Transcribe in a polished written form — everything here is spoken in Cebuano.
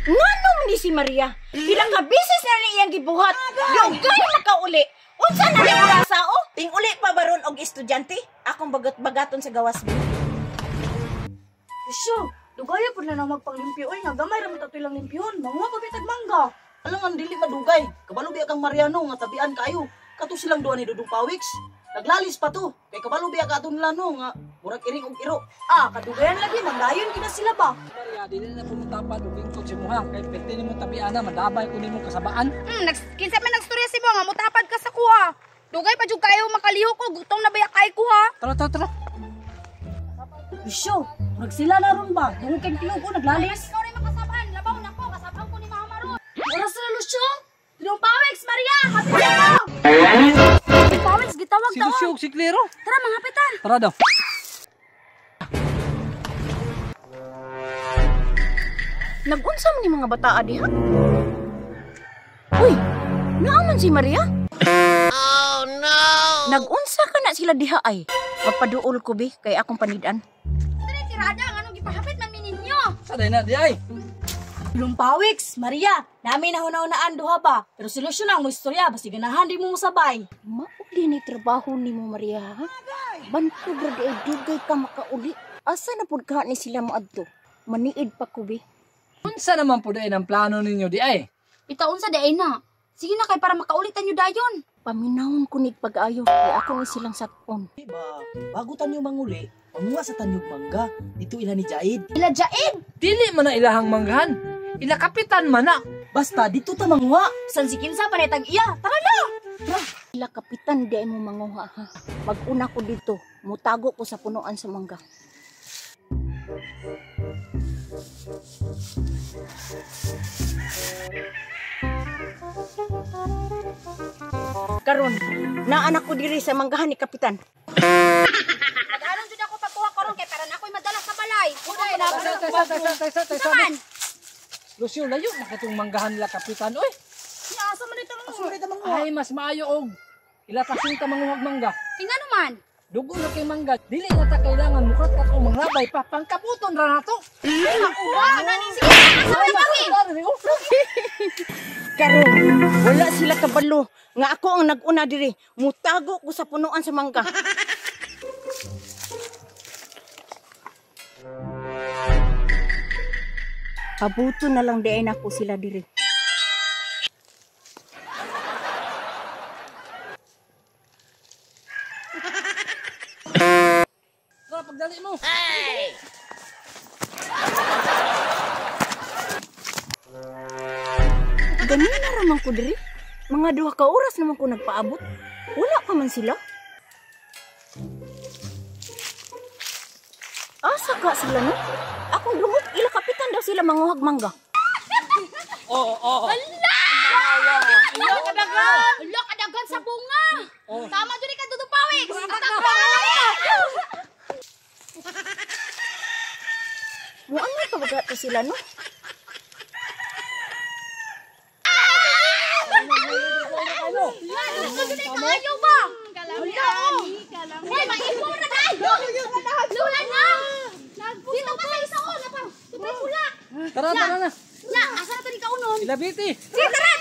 Ngano man ni si Maria? Ilang ka bisis na ni iyang gibuhat. Dugay makauli. Unsa na ni orasa oh? Ting-uli pa baron og estudyante? Akong bagat-bagaton sa gawas mo. Lucio, dugaya po na nang magpanglimpyo oy nga gamay ra man ta ilang limpyon. Manguha pa bitag mangga. Alangan dili madugay. Kabalo biya kang Mariano nga tabian kaayo. Kato silang duha ni Dudong Pawiks. Naglalis pa to. Kay kabalo biya ka ato nila no nga murag iring og iro. Ah, kadugayan lagi mangdayon gid na sila ba. Maria, dili na pumutapan og lingkod si muha kay pwede nimo tabian na madabay ko nimo kasabaan. Kinsa man nagstorya si mo nga mutapad ka sa kuha. Dugay pa jud kayo makalihok ko, gutom na baya kay ko ha. Tara, tara, tara. Lucio, murag sila na ron ba? Dungog kay tinog ko naglalis. Ikaw rin makasabaan, labaw nako, kasabaan ko ni mama ron. Oras na Lucio. Dudong Pawiks, Maria, hapit na ko. Dudong Pawiks gitawag Si ta. Lucio ug si Clero. Tara mga hapitan. Tara daw. Nagunsa man ni mga bataa diha? Uy, naa man si Maria? Oh no. Nagunsa ka na sila diha ay? Magpaduol ko bi kay akong panidan. Tara tirada nganong gipahapit man mi ninyo? Sa day na di ay. Dudong Pawiks, Maria, nami na huna-hunaan duha ba? Pero si Lucio na ang istorya, basi ganahan di mo mosabay. Mao ni trabaho nimo Maria ha? Bantog ra di ay dugay ka makauli. Asa na pud ka ni sila moadto? Maniid pa ko bi. Unsa naman pud ay ang plano ninyo di ay? Bitaw unsa di ay na. Sige na kay para makaulitan nyo dayon. Paminawon ko nig pag-ayo kay ako ni silang sakpon. Ba, bago tanyo manguli, manguha sa tanyog mangga. Dito ila ni Jaid. Ila Jaid. Dili man na ilahang manggahan. Ila kapitan man na. Basta dito ta manguha. San si kinsa panay tag iya? Tara na. Ila kapitan di ay mo manguha ha. Mag-una ko dito, mutago ko sa punuan sa mangga. Karon, naanak ko diri sa manggahan ni kapitan. Naghalong jud ako pagkuha karon kay para na ako'y madala sa balay. Taysa, taysa, taysa, taysa. Naman. Lucio, layo na katong manggahan nila kapitan oy. Asa man ito mga Ay mas maayo og ilatasing ta manguhag mangga. Tingnan naman. Dugo na kay mangga, dili na ta kailangan mukat kat o manglabay pa pangkabuton ra nato. Wa na ni sige. Asa man kami? Karon, wala sila kabalo nga ako ang nag-una diri. Mutago ko sa punuan sa mangga. Pabuto na lang di ay nako sila diri. Tara pagdali mo. Ganina ra man ko diri. Mga 2 ka oras naman ko nagpaabot. Wala pa man sila. Asa ka sila no? Akong dungog ila kapitan daw sila manguhag mangga. Oo, oo. Ala kadagan. Ala kadagan sa bunga. Tama jud ka Dudong Pawiks. Atak pa na lang. Muangay pa baga to sila no? Kayo ba? Hoy, maipo na kayo. Lula na. Dito ka sa isa ko, napa. Pula. Tara, tara na. Nya, asa na to ni kaunon? Ilabiti. Sige, tara.